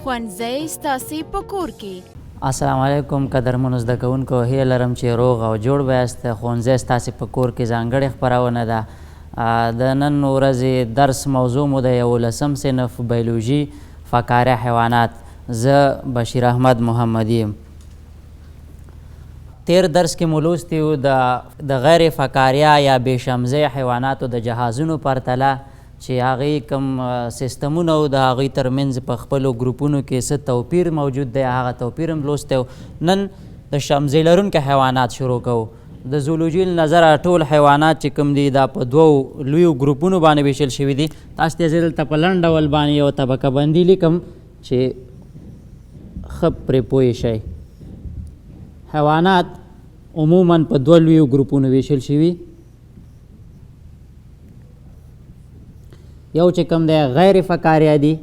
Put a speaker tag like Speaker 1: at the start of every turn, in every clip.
Speaker 1: ښوونځی ستاسې په کور کې.
Speaker 2: السلام علیکم قدرمنو زده کوونکو، هیله لرم چې روغ او جوړ به یاست. ښوونځی ستاسې په کور کې ځانګړې خپرونه ده. د نن ورځې درس موضوع مو د یولسم صنف بیولوژي فقاره حیوانات. زه بشیر احمد محمدي یم. تیر درس کې مو لوستي وو د د غیر فقاریه یا بې شمزۍ حیواناتو د جهازونو پرتله، چې هغوی کوم سیستمونه او د هغوی ترمنځ په خپلو ګروپونو کې څه توپیر موجود دی، هغه توپیر هم لوستی و. نن د شمزۍ لرونکي حیوانات شروع کوو. د زولوژي له نظره ټول حیوانات چې کوم دي، دا په دوو لویو ګروپونو باندې ویشل شوي دي. تاسو ته زه دلته په لنډ ډول باندې یوه طبقه بندي لیکم چې ښه پرې پوه شئ. حیوانات عموما په دوه لویو ګروپونو ویشل شوي. یو چې کوم دی غیر فقاریه دي،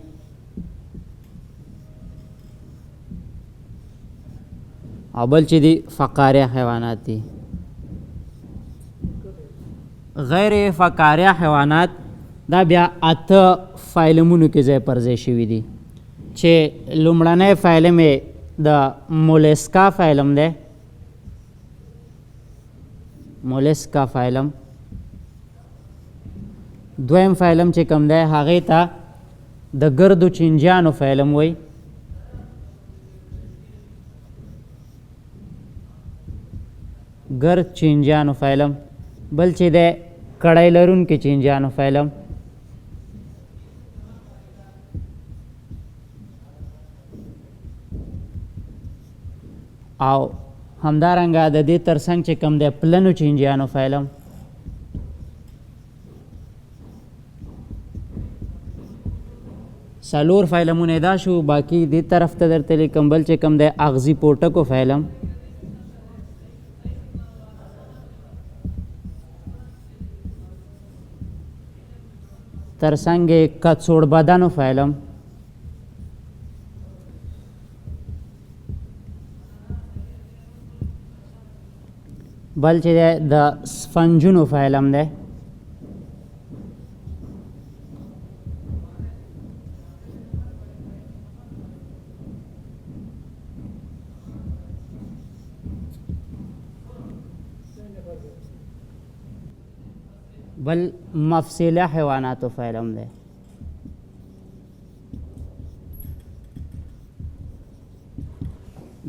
Speaker 2: او بل چې دي فقاریه حیوانات دي. غیر فقاریه حیوانات دا بیا اته فایلمونو کې ځای پر ځای شوي دي، چې لومړنی فایلم یې د مولیسکا فایلم دی، مولیسکا فایلم. دویم فایلم چې کوم دی هغې ته د ګردو چینجیانو فایلم وایي. ګرد چینجیانو فایلم. بل چې دی کړی لرونکي چینجیانو فایلم. او همدارنګه د دې ترڅنګ چې کوم دی پلنو چینجیانو فایلم. څلور فایلمونه دا شو. باقي دې طرف ته درته لیکم. بل چې کوم دی اغزي پوټکو فایلم، ترڅنګ یې کڅوړ بدنو فایلم، بل چې دی د سفنجونو فایلم دی. بل مفصله حیواناتو فایلم دی.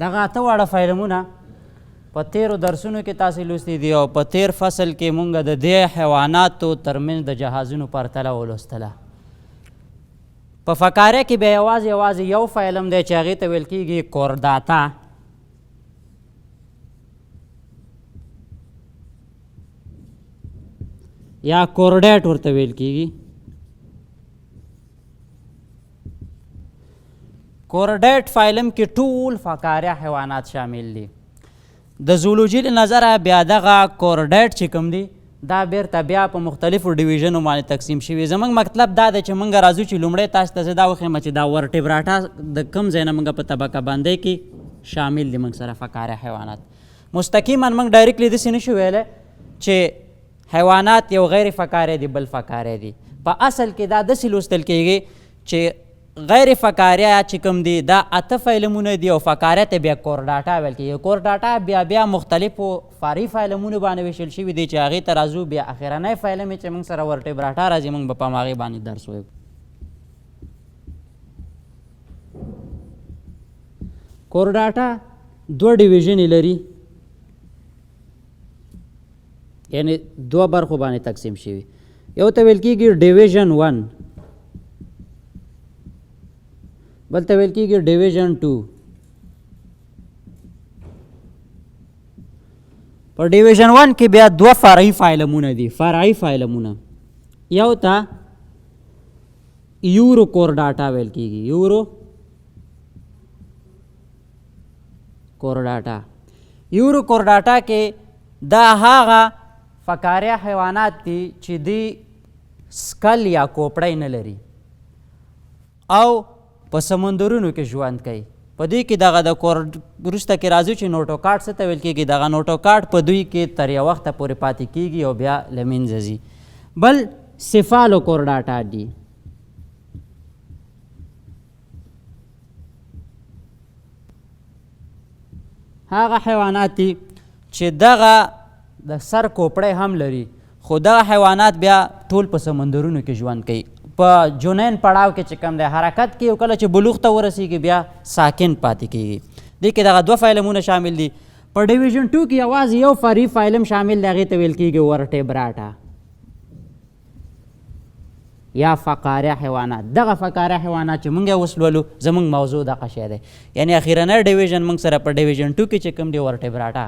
Speaker 2: دغه اته واړه فایلمونه په تیرو درسونو کې تاسو لوستي دي، او په تیر فصل کې مونږ د دې حیواناتو ترمنځ د جهازونو پرتله ولوستله. په فقاره کې بیا یوازې یوازې یو فایلم دی چې هغې ته ویل کېږي کورداتا. یا کورډیټ ورته ویل کېږي. کورډیټ فایلم کې ټول فقاریه حیوانات شامل دي. د زولوژي له نظره بیا دغه کورډیټ چې کوم دي دا بیرته بیا په مختلفو ډیویژنو باندې تقسیم شوي. زمونږ مطلب دا دی چې مونږ راځو چې لومړی تاسو ته زه دا وښیم چې دا ورټیبراټا د کوم ځای نه مونږ په طبقه بندۍ کې شامل دي. مونږ سره فقاریه حیوانات مستقیما مونږ ډایرکټلی داسې نشو ویلی چې حیوانات یو غیر فقاریه دي بل فقاریه دي. په اصل کې دا داسې لوستل کېږي چې غیر فقاریه چې کوم دي دا اته فایلمونه دي، او فقاریه ته بیا کورډاټا ویل کېږي. کورډاټا بیا بیا مختلفو فرعي فایلمونو باندې ویشل شوي دي چې هغې ته راځو. بیا اخرنی فایلم یې چې موږ سره ورټیبراټا راځي، موږ به په هماغې باندې درس وایو. کورډاټا دوه ډیویژنې لري، یعنی دوه برخو باندې تقسیم شوي. یو ته ویل کېږي ډیویژن 1، بل ته ویل کېږي ډیویژن 2. په ډیویژن 1 کې بیا دوه فرعي فایلمونه دي. فرعي فایلمونه یو ته یورو کورډاټا ویل کېږي، یورو کورډاټا. یورو کورډاټا کې دا هغه فقاریه حیوانات دي چې دوی سکل یا کوپړۍ نه لري او په سمندرونو کې ژوند کوي. په دوی کې دغه د کور وروسته کې راځو چې نوټوکاټ څه ته ویل کېږي. دغه نوټوکاټ په دوی کې تر یو وخته پورې پاتې کېږي او بیا له منځه ځي. بل سفالو کورډاټا دي. هغه حیوانات دي چې دغه د سر کوپړی هم لري، خو دغه حیوانات بیا ټول په سمندرونو کې ژوند کوي. په جنین پړاو کې چې کوم دی حرکت کوي، او کله چې بلوغ ته ورسیږي بیا ساکن پاتې کیږي. دې کې دغه دوه فایلمونه شامل دي. په ډیویژن 2 کې یوازې یو فرعي فایلم شامل دی، هغې ته ویل کیږي ورټیبراټا یا فقاره حیوانات. دغه فقاره حیوانات چې مونږ یې اوس لولو زمونږ موضوع دغه شی دی، یعنی اخیرنی ډیویژن مونږ سره په ډیویژن 2 کې چې کوم دی ورټیبراټا.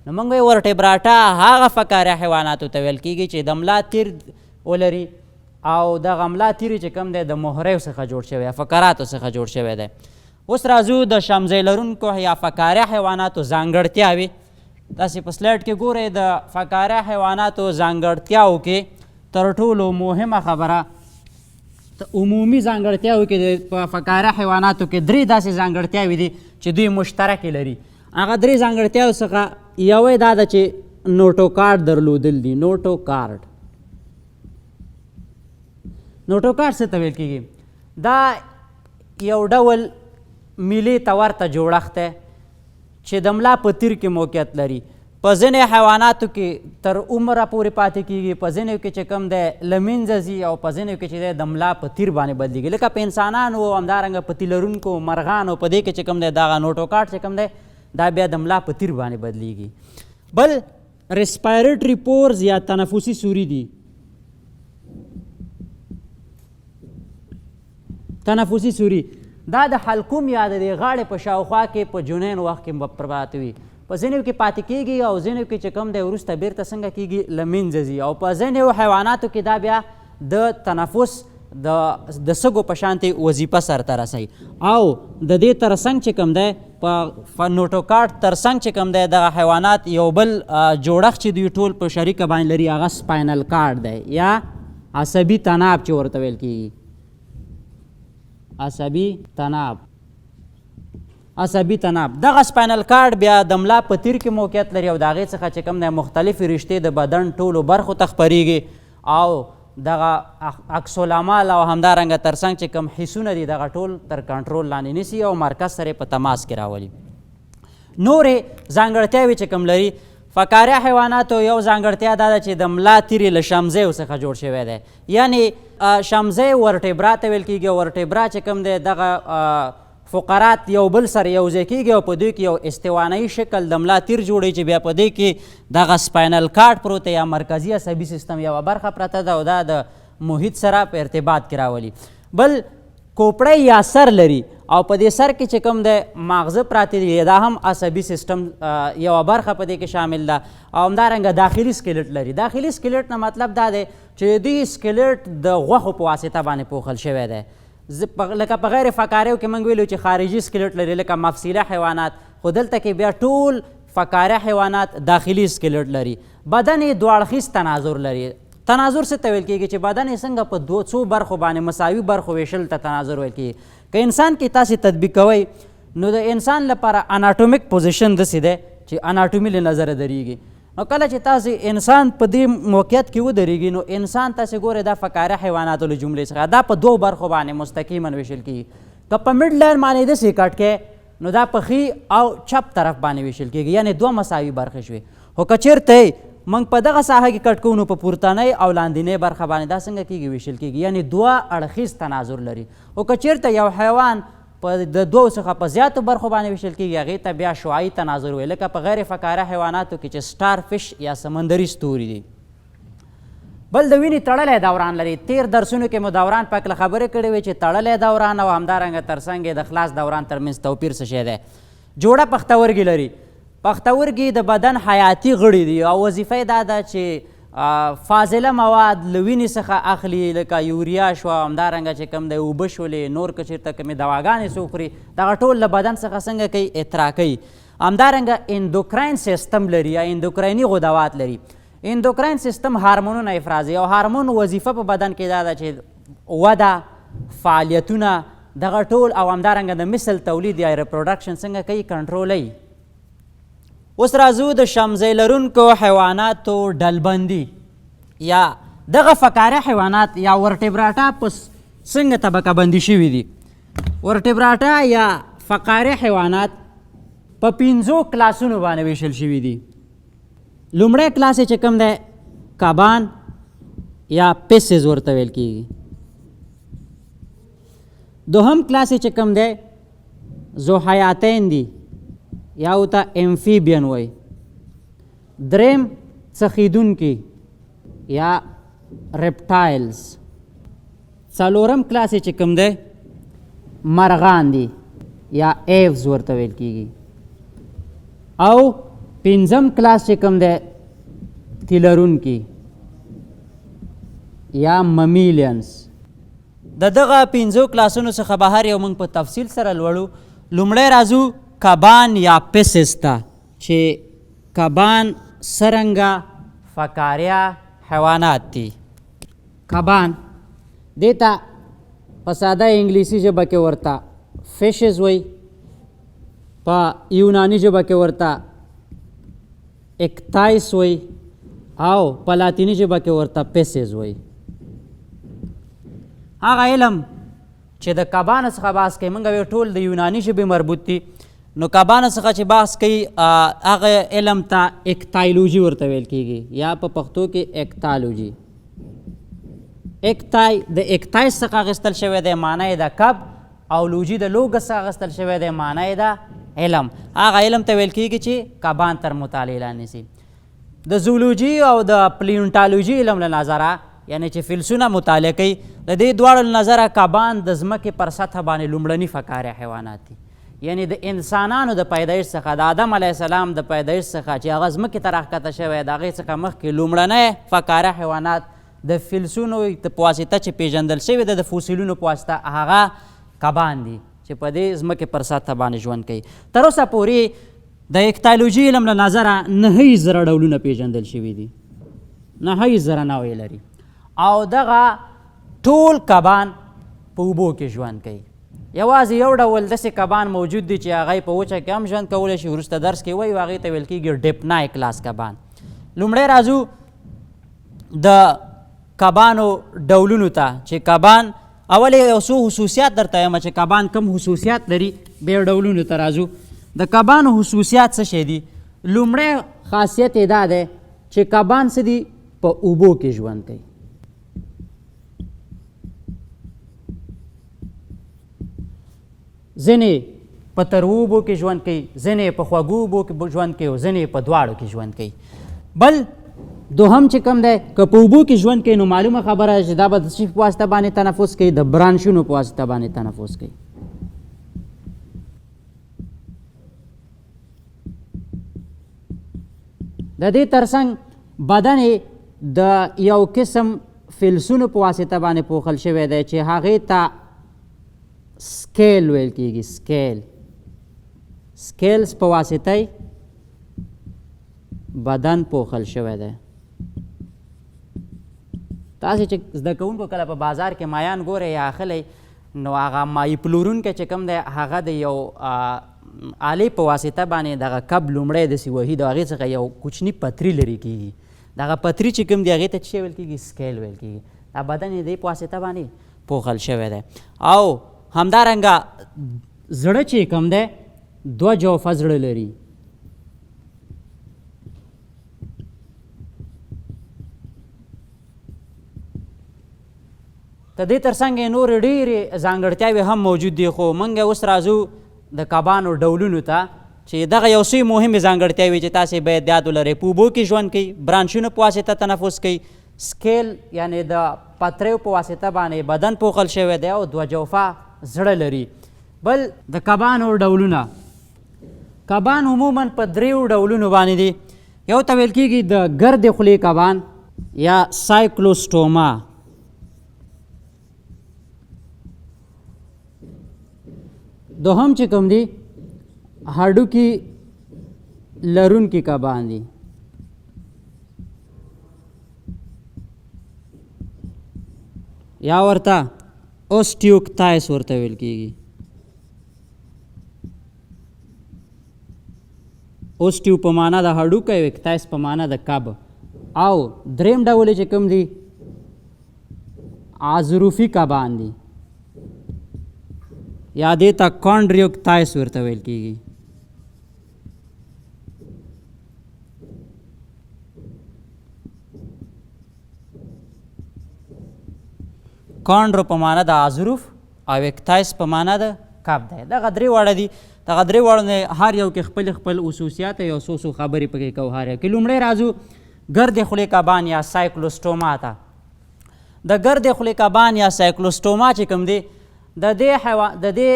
Speaker 2: نو مونږ وایو ورټیبراټا هغه فقاره حیواناتو ته ویل کیږي چې د ملا تیر ولري، او دغه ملا تیرې چې کوم دی د مهریو څخه جوړ شوی، فقراتو څخه جوړ شوی دی. اوس راځو د شمزۍ لرونکو یا فقاره حیواناتو ځانګړتیاوې. تاسې په سلایډ کې ګورئ د فقاره حیواناتو ځانګړتیاو کې تر ټولو مهمه خبره عمومي ځانګړتیاو کې په فقاره حیواناتو کې درې داسې ځانګړتیاوې دي چې دوی مشترکې لري. هغه درې ځانګړتیاو څخه یوه یې دا ده چې نوټوکارډ درلودل دي. نوټوکارډ، نوټوکارډ څه ته ویل کېږي؟ دا یو ډول میلې ته ورته جوړښت دی چې د ملا په تیر کې موقعیت لري. په ځینې حیواناتو کې تر عمره پورې پاتې کیږي، په ځینو کې چې کوم دی له منځه ځي، او په ځینو کې چې دی د ملا په تیر باندې بدلیږي، لکه په انسانانو او همدارنګه په تی لرونکو مرغانو په دې کې چې کوم دی دغه نوټوکارډ چې کوم دی دا بیا د ملا په تیر باندې بدلیږي. بل ریسپایریټري پورز یا تنفسي سوري دي. تنفسي سوري دا د حلقوم یا د دې غاړې په شاوخوا کې په جنین وخت کې پراته وي. په ځینو کې پاتې کیږي او ځینو کې چې کوم دی وروسته بیرته څنګه کیږي له منځه ځي، او په ځینو حیواناتو کې دا بیا د تنفس د سږو په شانتې وظیفه سرته رسوي. او د دې ترڅنګ چې کوم دی په نوټوکارډ ترڅنګ چې کوم دی دغه حیوانات یو بل جوړښت چې دوی ټول په شریکه باندې لري هغه سپاینل کارډ دی یا عصبي تناب چې ورته ویل کیږي. عصبي تناب، عصبي تناب دغه سپاینل کارډ بیا د ملا په تیر کې موقعیت لري، او د هغې څخه چې کوم دی مختلفې رشتې د بدن ټولو برخو ته خپریږي، او دغه عکس العمل او همدارنګه ترڅنګ چې کوم حسونه دي دغه ټول تر کنټرول لاندې نیسي او مرکز سره په تماس کې راولي. نورې ځانګړتیاوې چې کوم لري فقاره حیواناتو یو ځانګړتیا دا ده چې د ملا تیرې له شمزیو څخه جوړ شوی دی، یعنی شمزی ورټیبرا ته ویل کیږي، او ورټیبرا چې کوم دی دغه فقرات یو بل سره یو ځای کیږي، او په دوی کې یو استوانایي شکل د ملا تیر جوړوي چې بیا په دې کې دغه سپاینل کارډ پروت دی یا مرکزي عصبي سیستم یوه برخه پرته ده، او دا د محیط سره په ارتباط کې راولي. بل کوپړی یا سر لري، او په دې سر کې چې کوم دی ماغزه پراته دي، دا هم عصبي سیستم یوه برخه په دې کې شامل ده. او همدارنګه داخلي سکلیټ لري. داخلي سکلیټ نه مطلب دا دی چې دوی سکلیټ د غوښو په واسطه باندې پوښل شوی دی. لکه په غیر فقاریو کې موږ ویلو چې خارجي سکلیټ لري لکه مفصیله حیوانات، خو دلته کې بیا ټول فقاره حیوانات داخلي سکلیټ لري. بدن یې دوه اړخیز تناظر لري. تناظر څه ته ویل کیږي؟ چې بدن یې څنګه په دوه څو برخو باندې مساوي برخو ویشل ته تناظر ویل کیږي. که انسان کې تاسې تطبیق کوئ نو د انسان لپاره اناټومیک پوزیشن داسې دی چې اناټومي له نظره درېږي. نو کله چې تاسې انسان په دې موقعیت کې ودرېږي نو انسان تاسې ګورئ دا فقاره حیواناتو له جملې څخه دا په دوو برخو باندې مستقیما ویشل کیږي. که په مډ لاین باندې داسې کټ کې نو دا په ښي او چپ طرف باندې ویشل کیږي، یعنې دوه مساوي برخې شوې. خو که چېرته موږ په دغه ساحه کې کټ کوو نو په پورتنۍ او لاندینۍ برخه باندې دا څنګه کیږي ویشل کیږي، یعنې دوه اړخیز تناظر لري. خو که چېرته یو حیوان په د دوو څخه په زیاتو برخو باندې ویشل کیږي هغې ته بیا شعاعي تناظر وایي، لکه په غیر فقاره حیواناتو کې چې سټار فش یا سمندري ستوري دي. بل د وینې تړلی دوران لري. تیر درسونو کې مو دوران په هکله خبرې کړې وې چې تړلی دوران او همدارنګه ترڅنګ یې د خلاص دوران ترمنځ توپیر څه شی دی. جوړه پښتورګي لري. پښتورګي د بدن حیاتي غړي دي او وظیفه یې دا ده چې فاضله مواد له وینې څخه اخلي، لکه یوریا شوه، همدارنګه چې کوم دی اوبه شولې، نور که چېرته کومې دواګانې څوک خوري دغه ټول له بدن څخه څنګه کوي اطراح کوي. همدارنګه اندوکراین سیستم لري یا اندوکرایني غدوات لري. اندوکراین سیستم هارمونونه افرازوي او هارمون وظیفه په بدن کې دا ده چې وده، فعالیتونه دغه ټول او همدارنګه د مثل تولید یا ریپروډکشن څنګه کوي کنټرولوي. اوس راځو د شمزۍ لرونکو حیواناتو ډلبندي یا دغه فقاره حیوانات یا ورټیبراټا په څنګه طبقه بندي شوي دي. ورټیبراټا یا فقاره حیوانات په پنځو کلاسونو باندې ویشل شوي دي. لومړی کلاس یې چې کوم دی کبان یا پیسز ورته ویل کیږي. دوهم کلاس یې چې کوم دی ذوحیاتین دي یا ورته امفیبین وایي. دریم څخیدونکي یا ریپټایلز. څلورم کلاس یې چې کوم دی مرغان دي یا ایوز ورته ویل کیږي. او پنځم کلاس چې کوم دی تیلرونکي یا ممیلینز. د دغه پنځو کلاسونو څخه بهر یو موږ په تفصیل سره لوړو. لومړی راځو کبان یا پیسز ته چې کبان څرنګه فقاریه حیوانات دي. کبان دې ته په ساده انګلیسي ژبه کې ورته فشز وایي، په یوناني ژبه کې ورته اکتایس وایي او په لاتیني ژبه کې ورته پیسز وایي. هغه علم چې د کبانو څخه بحث کوي، موږ وایو ټول د یوناني ژبې مربوط دي، نو کبانو څخه چې بحث کوي هغه علم ته اکتایلوژي ورته ویل کیږي یا په پښتو کې اکتالوژي. اکتای د اکتایس څخه اخیستل شوی دی، معنی یې د کب، او لوژي د لوګس څخه اخیستل شوی دی، معنی یې د علم. هغه علم ته ویل کیږي چې کبان تر مطالعې لاندې نیسي. د زولوژي او د پلیونټالوژي علم له نظره، یعنی چې فلسونه مطالعه کوي، د دې دواړو له نظره کبان د ځمکې پر سطح باندې لومړني فقاري حیوانات دي. یعنی د انسانانو د پیدایش څخه، د آدم علیه السلام د پیدایش څخه چې هغه ځمکې ته راښکته شوی، د هغې څخه مخکې لومړنی فقاره حیوانات د فلسونو په واسطه چې پیژندل شوی ده، د فوسیلونو په واسطه، هغه کبان دي چې په دې ځمکې پر سطح باندې ژوند کوي. تر اوسه پورې د اکتالوژي علم له نظره 9000 ډولونه پیژندل شوي دي، 9000 نوعې لري. او دغه ټول کبان په اوبو کې ژوند کوي. یوازې یو ډول داسې کبان موجود دي چې هغه په وچه کې هم ژوند کولی شي، وروسته درس کې وایو، هغې ته ویل کېږي ډیپنای کلاس کبان. لومړی راځو د کبانو ډولونو ته چې کبان اول یو څو خصوصیات درته وایم چې کبان کوم خصوصیات لري، بیا ډولونو ته راځو. د کبانو خصوصیات څه شی دي؟ لومړی خاصیت یې دا دی چې کبان څه دي؟ په اوبو کې ژوند کوي. ځینې په تروو اوبو کې ژوند کوي، ځینې په خوږو اوبو کې ژوند کوي، او ځینې په دواړو کې ژوند کوي. بل دوهم چې کوم دی، که په اوبو کې ژوند کوي نو معلومه خبره ده چې دا به د څه په واسطه باندې تنفس کوي؟ د برانشونو په واسطه باندې تنفس کوي. د دې ترڅنګ بدن یې د یو قسم فلسونو په واسطه باندې پوښل شوی دی چې هغې ته سکیل ویل کیږي. سکیل، سکیلز په واسطه بدن پوښل شوی دی. تاسې چې زده کوونکو کله په بازار کې مایان ګورئ یا اخلئ، نو هغه مایي پلورونکی چې کوم دی هغه د یو آلې په واسطه باندې دغه کب لومړی داسې وهي، د هغې څخه یو کوچني پتري لرې کیږي. دغه پتري چې کوم دی هغې ته څه ویل کیږي؟ سکیل ویل کیږي. دا بدن یې د دې په واسطه باندې پوښل شوی دی. او همدارنګه زړه چې کوم دی دوه جوفه زړه لري. د دې ترڅنګ یې نورې ډېرې ځانګړتیاوې هم موجود دي، خو موږ اوس راځو د کبانو ډولونو ته چې دغه یو څو مهمې ځانګړتیاوې چې تاسې باید یاد ولرئ. په اوبو کې ژوند کوي، برانشونو په واسطه تنفس کوي، سکیل یعنې د پتریو په واسطه باندې بدن پوښل شوی دی، او دوه جوفه زړه لري. بل د کبانو ډولونه. کبان عموما په دریو ډولونو باندې دي. یو ته ویل کیږي د ګردې خولې کبان یا سایکلوسټوما. دوهم چې کوم دي هډوکي لرونکي کبان دي. یا ورته اوسټیوکتایس ورته ویل کیږي. اوسټیو په معنا د هډوکی او اکتایس په معنا د کب. او دریم ډول چې کوم دي عضروفي کبان دي، یا دې ته کانډریوکتایس ورته ویل کیږي. کانډرو په معنا د عضروف او اکتایس په معنا د کب دی. دغه درې واړه دي، دغه درې واړو نه هر یو کې خپل خپل خصوصیات یو څو څو خبرې پکې کوو. هر یو کې لومړی راځو ګردې خولې کبان یا سایکلوسټوما ته. د ګردې خولې کبان یا سایکلوسټوما چې کوم دی، د دې حیوان د دې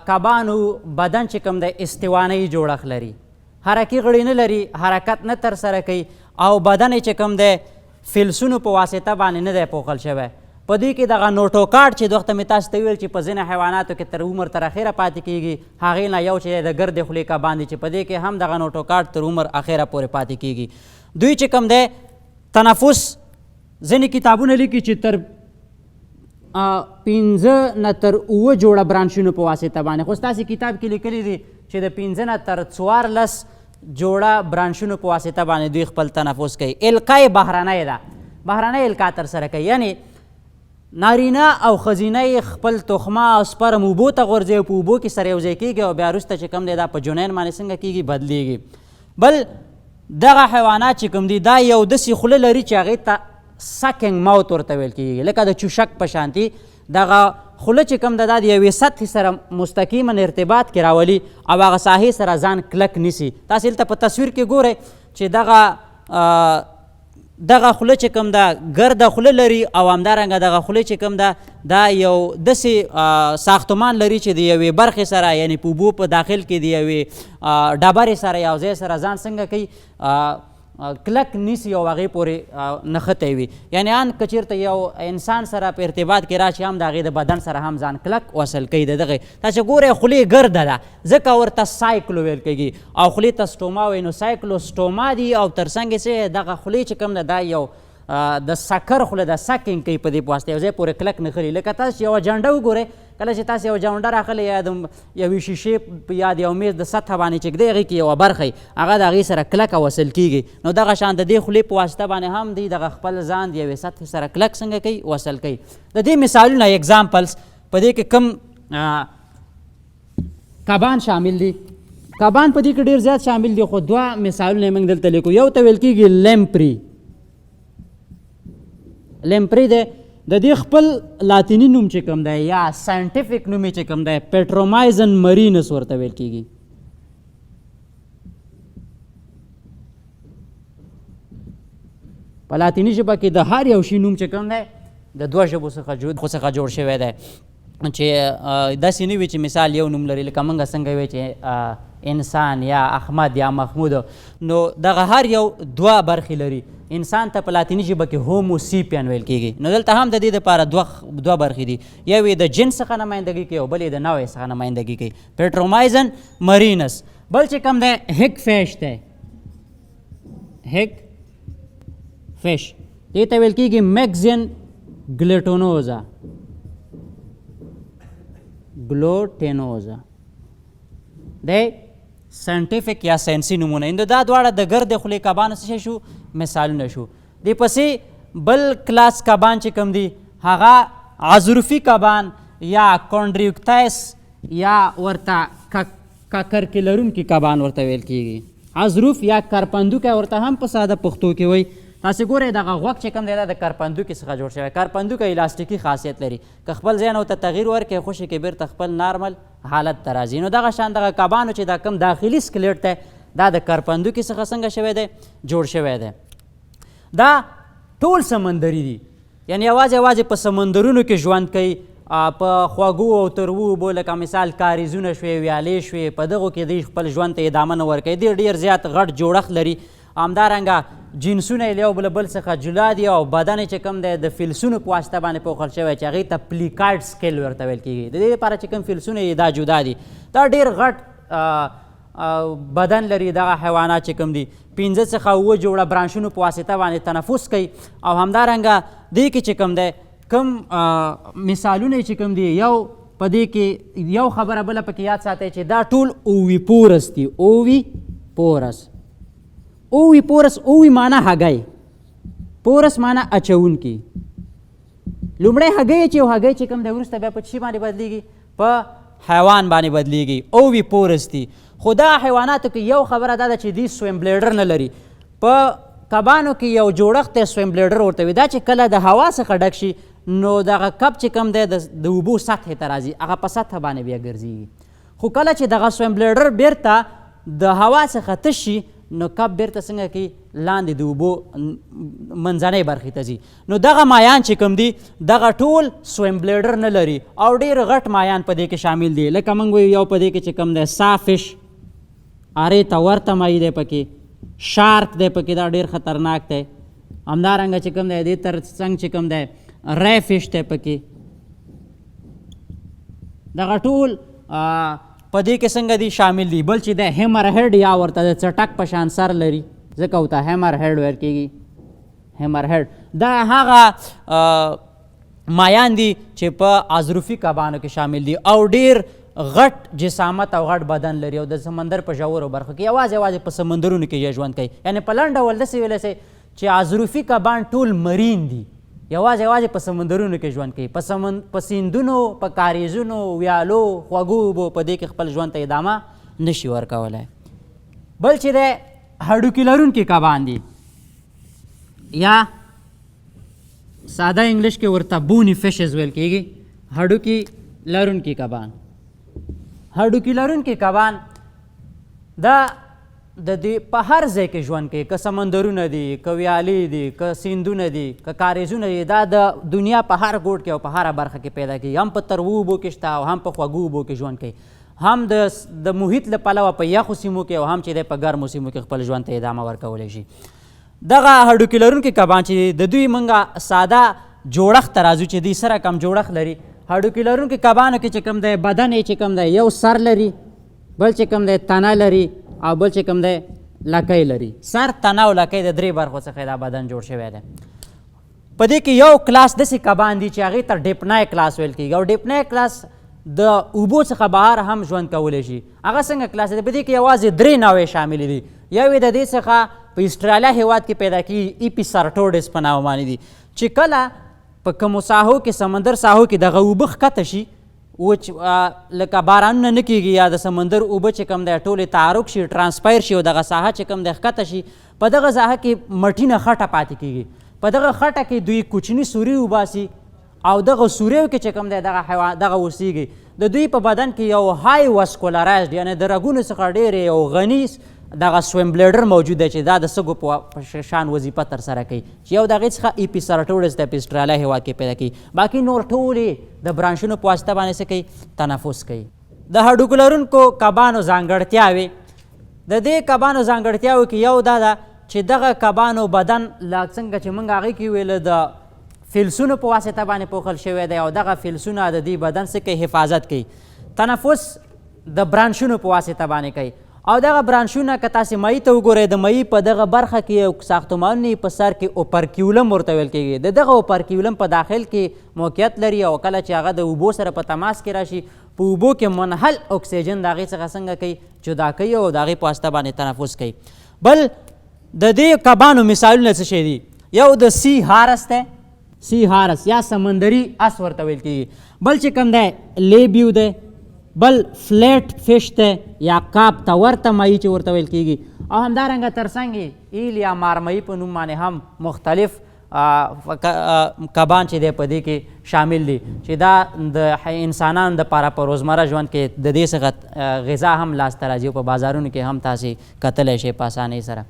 Speaker 2: کبانو بدن چې کوم دی استواني جوړښت لري، حرکي غړي نه لري، حرکت نه ترسره کوي او بدن یې چې کوم دی فلسونو په واسطه باندې نه دی پوښل شوی. په دې کې دغه نوټوکارډ چې د وخته مې تاسو ته وویل چې په ځینې حیواناتو کې تر عمر تر اخره پاتې کیږي، هغې نه یو چې د ګردې خولې کبان دي چې په دې کې هم دغه نوټوکارډ تر عمر اخره پورې پاتې کیږي. دوی چې کوم دی تنفس، ځینې کتابونه لیکي چې تر 5 نه تر 7 جوړه برانشونو په واسطه باندې، خو ستاسې کتاب کې لیکلي دي چې د 5 نه تر 14 جوړه برانشونو په واسطه باندې دوی خپل تنفس کوي. القا یې بهرنۍ ده، بهرنۍ القا ترسره کوي، یعنې نارینه او ښځینه یې خپل تخمه او سپرم اوبو ته غورځوي او په اوبو کې سره یو ځای کېږي او بیا وروسته چې کوم دی دا په جنین باندې څنګه کېږي، بدلیږي. بل دغه حیوانات چې کوم دي دا یو داسې خوله لري چې هغې ته ساکینګ ماوت ورته ویل کېږي، لکه د چوشک په شانتي دغه خوله چې کوم ده دا د یوې سطحې سره مستقیما ارتباط کې راولي او هغه ساحې سره ځان کلک نیسي. تاسې دلته په تصویر کې ګورئ چې دغه خوله چې کوم ده ګرده خوله لري او همدارنګه دغه خوله چې کوم ده دا یو داسې ساختمان لري چې د یوې برخې سره، یعنې په اوبو په داخل کې د یوې ډبرې سره یو ځای سره ځان څنګه کوي، کلک نیسي او هغې پورې نښتی وي. یعنې ان که چېرته یو انسان سره په ارتباط کې راشي هم د هغې د بدن سره هم ځان کلک وصل کوي. د دغې تاسې ګورئ خولې ګرده ده ځکه ورته سایکلو ویل کېږي او خولې ته سټوما وایي، نو سایکلو سټوما دي. او تر څنګ یې څه دغه خولې چې کوم ده دا یو د سکر خوله ده، سکینګ کوي په دې په واسطه یو ځای پورې کلک نښلي. لکه تاسو چې یوه جنډه وګورئ، کله چې تاسو یوه جنډه راخلئ یا د یوې شیشې یا د یو میز د سطح باندې چې ږدئ هغې کې یوه برخه وي، هغه د هغې سره کلکه وصل کېږي. نو دغه شان د دې خولې په واسطه باندې هم دی دغه خپل ځان د یوې سطحې سره کلک څنګه کوي، وصل کوي. د دې مثالونه اگزامپلز په دې کې کوم کبان شامل دي. کبان په دې کې ډېر زیات شامل دي، خو دوه مثالونه یې موږ دلته لیکو. یو ته ویل کېږي لیمپري. لیمپري دی، د دې خپل لاتیني نوم چې کوم دی یا ساینټیفیک نوم یې چې کوم دی پیټرومایزن مرینس ورته ویل کېږي. په لاتیني ژبه کې د هر یو شي نوم چې کوم دی د دوه ژبو څخه جوړ شوی دی، چې داسې نه وي چې مثال یو نوم لري، لکه موږ څنګه وایو چې انسان یا احمد یا محمود، نو دغه هر یو دوه برخې لري. انسان ته په لاتیني ژبه کې هومو سیپین ویل کېږي. نو دلته هم د دې دپاره دوه برخې دي، یو یې د جنس څخه نمایندګي کوي او بل یې د نوع څخه نمایندګي کوي، پیټرومایزن مرینس. بل چې کوم دی هیک فیش دی، هیک فیش دې ته ویل کېږي میکزین ګلوټونوزا، ګلوټینوزا دی ساینټیفیک یا ساینسي نومونه. نو دا دواړه د ګردې خولې کبانو څه شی شو، مثالونه شو. دې پسې بل کلاس کبان چې کوم دي هغه عضروفي کبان یا کونډریوکتایس یا ورته ککرکې لرونکي کبان ورته ویل کېږي. عضروف یا کرپندوکی ورته هم په ساده پښتو کې وایي. تاسې ګورئ دغه غوږ چې کوم دی دا د کرپندوکي څخه جوړ شوی. کرپندوکی الاستیکي خاصیت لري، که خپل ځای نه ورته تغییر ورکړي خوشې کې بیرته خپل نارمل حالت ته راځي. نو دغه شان دغه کبانو چې دا کوم داخلي سکلیټ دی دا د کرپندوکي څخه څنګه شوی دی، جوړ شوی دی. دا ټول سمندري دي، یعنې یوازې یوازې په سمندرونو کې ژوند کوي، په خوږو او تروو اوبو لکه مثال کاریزونه شوې، ویالې شوې، په دغو کې دوی خپل ژوند ته ادامه نه ورکوي. دوی ډېر زیات غټ جوړښت لري. همدارنګه جنسونه یې له یو بل څخه جلا دي او بدن یې چې کوم دی د فلسونو په واسطه باندې پوښل شوی چې هغې ته پلیکایډ سکیل ورته ویل کېږي. د دې لپاره چې کوم فلسونه یې دا جدا دي. دا ډېر غټ بدن لري. دغه حیوانات چې کوم دي 5 څخه 7 جوړه برانشونو په واسطه باندې تنفس کوي. او همدارنګه دې کې چې کوم دی کوم مثالونه یې چې کوم دي، یو په دې کې یو خبره بله پکې یاد ساتئ چې دا ټول اوویپورس دي. اوویپورس، اوویپورس، اووی معنا هګۍ، پورس معنا اچوونکي. لومړی هګۍ اچوي او هګۍ چې کوم دی وروسته بیا په څه باندې بدلیږي، په حیوان باندې بدلیږي. اوویپورس دي. خو دا حیواناتو کې یو خبره دا ده چې دوی سویم بلیډر نه لري. په کبانو کې یو جوړښت دی سویم بلیډر ورته وي، دا چې کله د هوا څخه ډک شي نو دغه کب چې کوم دی د اوبو سطحې ته راځي، هغه په سطحه باندې بیا ګرځېږي. خو کله چې دغه سویم بلیډر بیرته د هوا څخه تش شي نو کب بیرته څنګه کوي؟ لاندې د اوبو منځنۍ برخې ته ځي. نو دغه مایان چې کوم دي دغه ټول سویم بلیډر نه لري او ډېر غټ مایان په دې کې شامل دي، لکه موږ وایو یو په دې کې چې کوم دی سافش، ارې ته ورته ماهي دی پکې، شارک دی پکې، دا ډېر خطرناک دی. همدارنګه چې کوم دی دې تر څنګ چې کوم دی ری فش دی پکې. دغه ټول په دې کې څنګه دي شامل دي. بل چې دی هیمر هیډ یا ورته د څټک په شان سر لري، ځکه ورته هیمر هیډ ویل کېږي. هیمر هیډ دا هغه مایان دي چې په عضروفي کبانو کې شامل دي او ډیر غټ جسامت او غټ بدن لري او د سمندر په ژورو برخو کې یوازې یوازې په سمندرونو کې یې ژوند کوي. یعنې په لنډ ډول داسې ویلی شئ چې عضروفي کبان ټول مرین دي، یوازې یوازې په سمندرونو کې ژوند کوي، په سیندونو، په کاریزونو، ویالو، خوږو اوبو په دې کې خپل ژوند ته ادامه نشي ورکولی. بل چې دی هډوکي لرونکي کبان دي یا ساده انګلیش کې ورته بونی فشز ویل کېږي، هډوکي لرونکي کبان. هډوکي لرونکي کبان دا د دې په هر ځای کې ژوند کوي، که سمندرونه دي، که ویالې دي، که سیندونه دي، که کاریزونه دي، دا د دنیا په هر ګوټ کې او په هره برخه کې پیدا کېږي. هم په تروو اوبو کې شته او هم په خوږو اوبو کې ژوند کوي، هم د محیط له پلوه په یخو سیمو کې او هم چې دی په ګرمو سیمو کې خپل ژوند ته ادامه ورکولی شي. دغه هډوکي لرونکي کبان چې د دوی موږ ساده جوړښت ته راځو چې دوی سره کم جوړښت لري. هډوکي لرونکي کبانو کې چې کوم دی بدن یې چې کوم دی یو سر لري، بل چې کوم دی تنه لري او بل چې کوم دی لکۍ لري. سر، تنه او لکۍ د درې برخو څخه دا بدن جوړ شوی دی. په دې کې یو کلاس داسې کبان دي چې هغې ته ډیپنای کلاس ویل کېږي او ډیپنای کلاس د اوبو څخه بهر هم ژوند کولی شي. هغه څنګه کلاس دی؟ په دې کې یوازې درې نوعې شاملې دي. یو یې د دې څخه په استرالیا هېواد کې پیدا کېږي، ایپیسارټوډس په نامه باندې دي، چې کله په کومو ساحو کې، سمندر ساحو کې دغه اوبه ښکته شي، وچ لکه بارانونه نه کېږي یا د سمندر اوبه چې کوم دی ټولې تعرق شي، ترانسپایر شي او دغه ساحه چې کوم دی ښکته شي، په دغه ساحه کې مټینه خټه پاتې کېږي. په دغه خټه کې دوی کوچني سوري وباسي او دغه سوریو کې چې کوم دی دغه حیوان دغه اوسېږي. د دوی په بدن کې یو های واسکولرایزډ یعنې د رګونو څخه ډېر یو غني دغه سویم بلیډر موجود دی چې دا د سږو په شان وظیفه ترسره کوي، چې یو د هغې څخه ایپیسارټوډس د استرالیا هېواد کې پیدا کوي. باقي نور ټولې د برانشونو په واسطه باندې څه کوي؟ تنفس کوي. د هډوکو لرونکو کبانو ځانګړتیاوې، د دې کبانو ځانګړتیاوو کې یو دا ده چې دغه کبانو بدن لا څنګه چې موږ هغې کې ویل د فلسونو په واسطه باندې پوښل شوی دی او دغه فلسونه د دې بدن څه کوي؟ حفاظت کوي. تنفس د برانشونو په واسطه باندې کوي او دغه برانشونه که تاسې مایي ته وګورئ، د مایي په دغه برخه کې یو ساختمان په سر کې اوپرکیولم ورته ویل کېږي. د دغه اوپرکیولم په داخل کې موقعیت لري او کله چې هغه د اوبو سره په تماس کې راشي، په اوبو کې منحل اکسیجن د هغې څخه څنګه کوي؟ جدا کوي او د هغې په واسطه باندې تنفس کوي. بل د دې کبانو مثالونه څه شی دي؟ یو د سی هارس دی، سی هارس یا سمندري اس ورته ویل کېږي. بل چې کوم دی لیبیو دی، بل فلیټ فش دی یا کاب ته ورته ماهي چې ورته ویل کېږي، او همدارنګه ترڅنګ یې ایل یا مارمایي په نوم باندې هم مختلف کبان چې دی په دې کې شامل دي، چې دا د انسانانو دپاره په روزمره ژوند کې د دې څخه غذا هم لاسته راځي او په بازارونو کې هم تاسې کتلی شئ په اسانۍ سره.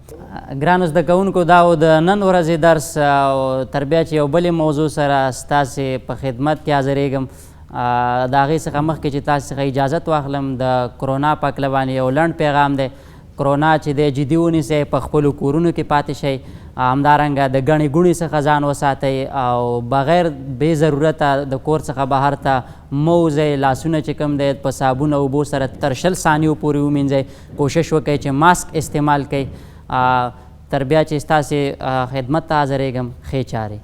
Speaker 2: ګرانو زده کوونکو، دا و د نن ورځې درس او تر بیا چې یو بلې موضوع سره ستاسې په خدمت کې حاضرېږم. د هغې څخه مخکې چې تاسې څخه اجازت واخلم، د کرونا په هکله باندې یو لنډ پیغام دی. کرونا چې دی جدي ونیسئ، په خپلو کورونو کې پاتې شئ، همدارنګه د ګڼې ګوڼې څخه ځان وساتئ او بغیر بې ضرورته د کور څخه بهر ته مه وځئ. لاسونه چې کوم دی په صابون او اوبو سره تر 20 ثانیو پورې ومینځئ. کوشش وکړئ چې ماسک استعمال کړئ. تر بیا چې ستاسې خدمت ته حاضرېږم، ښې چارې.